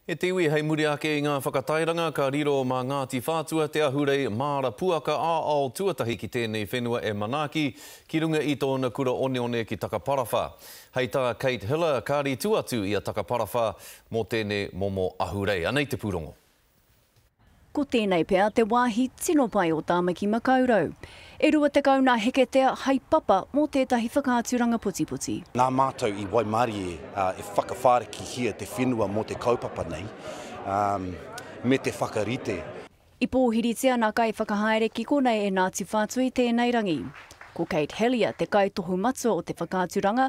E te iwi, hei muri ake i ngā whakatairanga, ka riro mā Ngāti Whātua te ahurei māra puaka ā-ao tuatahi ki tēnei whenua e manaaki ki runga i tōna kura oneone ki Takaparawhā. Hei tā Kate Hiller, kāri tū atu i a Takaparawhā mō tēnei momo ahurei. Anei te pūrongo. Ko tēnei pea te wāhi tino pai o Tāmaki Makaurau. E 20 nā heketea hai papa mō tētahi whakaaturanga putiputi. Nā mātou i waimarie e whakawhārikihia te whenua mō te kaupapa nei, me te whakarite. I pōhiritia nā kaiwhakahaere ki konei e Ngāti Whātua i tēnei rangi. Ko Kate Hellyer te kaitohu matua o te whakaaturanga,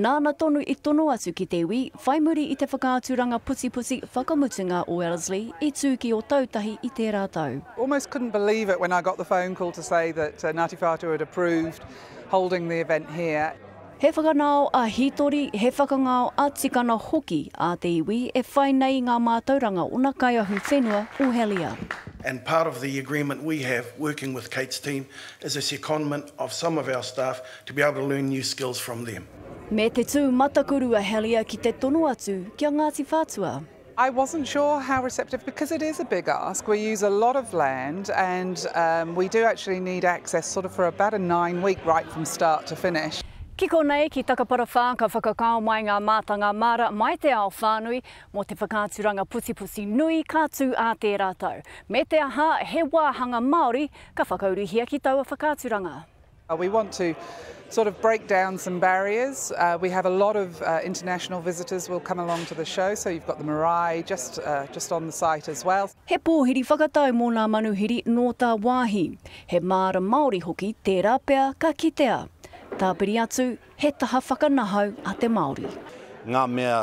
nāna tonu i tono atu ki te iwi whai muri i te whakaaturanga putiputi whakamutunga o Ellerslie i tū ki Ōtautahi i tērā tau. Almost couldn't believe it when I got the phone call to say that Ngāti Whātua had approved holding the event here. He whakanao a hītori, he whakangao a tikana hoki a te iwi e whai nei i ngā mātauranga o na kaiahu whenua o Hellyer. And part of the agreement we have working with Kate's team is a secondment of some of our staff to be able to learn new skills from them. Me te tū matakuru a Hellyer ki te tono atu ki a Ngāti Whātua. I wasn't sure how receptive, because it is a big ask, we use a lot of land and um, we do actually need access sort of for about a 9 week right from start to finish. Ki konei, ki Takaparawhā ka whakakao mai ngā mātanga māra mai te ao whānui mō te whakaaturanga putiputi nui ka tū ā tērā tau. Me te aha, he wāhanga Māori ka whakauruhia ki taua whakaaturanga. We want to sort of break down some barriers. We have a lot of international visitors will come along to the show, so you've got the marae just, just on the site as well. He pōhiri whakatau mō ngā manuhiri nō tāwāhi, he māra Māori hoki tērā pea ka kitea. Tāpiri atu, he taha whakanahau a te Māori. Ngā mea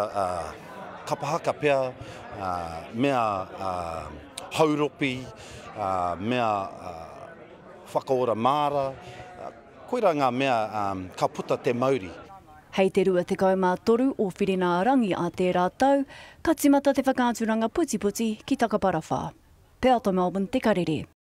kapa haka pea, mea hauropi, mea whakaora māra, koirā ngā mea ka puta te mauri. Hei te 23 o Whirinaarangi a tērā tau, ka timata te whakaaturanga putiputi ki Takaparawhā. Peata Melbourne Te Karere.